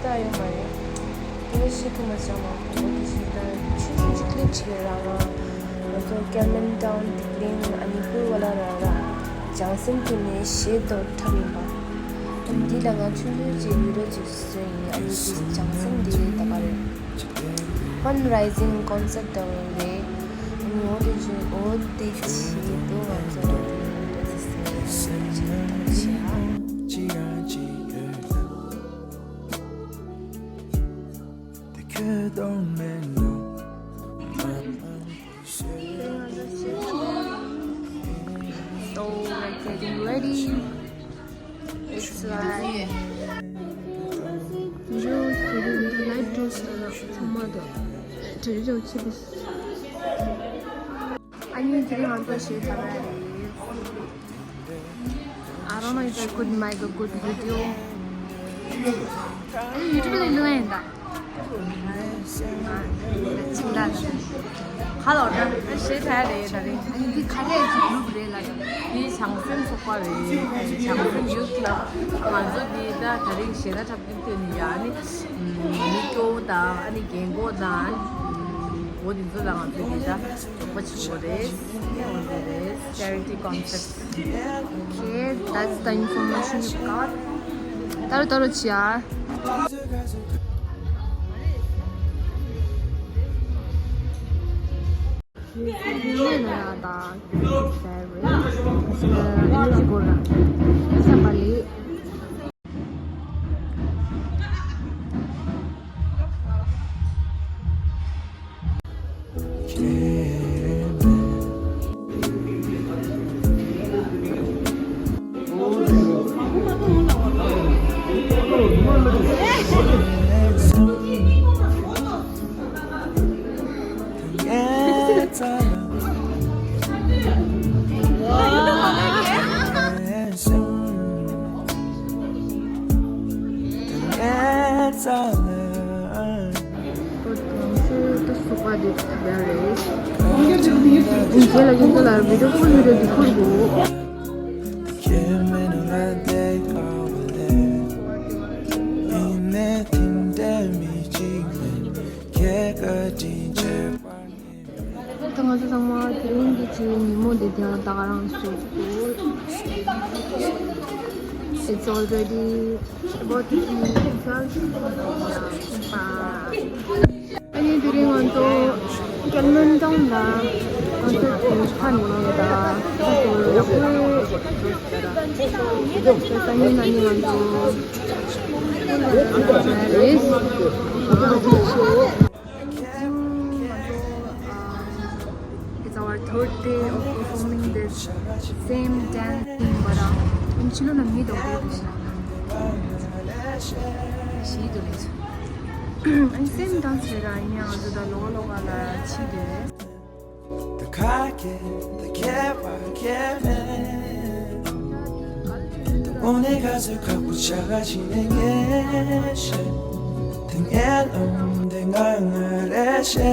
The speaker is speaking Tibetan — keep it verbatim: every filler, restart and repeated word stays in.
ད་ཡོད་མ་རེད། དེ་ནས་ཤི་ཐུ་མ་ཅང་མ་ཁོང་དེ་བཞིན་ད་ཆུ་ཆུ་གཅིག་ལེབ་ཅིག་རེད་ར། ང་ང་ཚོ་ཀེར་མན་ཊའུན་དིག་ལིང་ཨ་ནི་པུར་བ་ལ་ར་ར་ལྗང་སེམས་ཀྱི་ནས་ཞེ་དོ་འཁྲབ་ཡིན་པ། ཨ་ནི་འདི་ལ་ང་ཆུང་ཆུང་ཅིག་བི་ཌིའོ་ཅིག་བཟོས་ཡིན། ཨ་ནི་དེ་ལྗང་སེམས་འདི་ད་ག་རེད། Fun Rising Concert དང་རེད། ཨ་ནི་འོ་དེ་ཅི་འོ་དེ་ཅི་དོ་ང་ཚོ་འོ་དེ་ཅི་སེ་ཅི་ཅི་ཨ། So we're getting ready. It's like you know, the light goes ཚང་མ་དང་དྲི་རིགས་ཆེ་དེ། ཨ་ནི་དེ་རིང་ང་ཚོ་ཞེས་ཐ་མ་རེད། I don't know if I could make a good video. ཨ་ནི་ཡུ་ཊུབ་ལ་ལོན་ཡིན་ད། ཅིག་ལ་ཁ་ལོ་ད་ཞེས་ཐ་རེད་ད་རེད། ཨ་ནི་འདི་ག་རེ་ཅིག་གུ་རུབ་རེད་ལ། འདི་བྱང་སེམས་ཚོགས་པ་རེད། བྱང་སེམས་ཡུ་ཊུབ་ལ་ང་ཚོ་འདི་ད་ད་རེས་ཞེ་ད་འཁྲབ་ཀྱི་ཐོན་ནི་ཡ་ནི་མི་སྐྱོ་བོ་དང་ཨ་ནི་རྒན་གོག་དང་ཨ་ནི་འོ་འདི་ཚོ་ལ་ང་ཚོ་འདི་ད་གྲོགས་པོ་བྱེད་དགོས་རེད། འོ་འདི་རེད། Charity concert. Okay, that's the information you got. ད་རུ་ད་རུ་ཅི་ཡ། ད་ང་ཚོ་ཚང་མ་དེ་རིང་གི་ཆུ་ཉིན་མོ་འདི་དེ་ད་ག་རང་བཟོས་འདུག It's already about to be dark. ཨ་ནི་དེ་རིང་ང་ཚོ་ཀེར་མན་ཊའུན་ལ་ང་ཚོ་དེ་ཁ་ནས་ད་ང་ཚོ་ཡག་པོ་ས་ཉིན་ན་ནི་ང་ཚོ་རེས། It's our third day of performing this same dance in Bara. In Chilo na mi do ko. Shi do le. And same dance le ra nya do da lo lo ga la chi de. The car get the care by care. Only got to couple chaga chine nge she. Ting el um ding ang re she.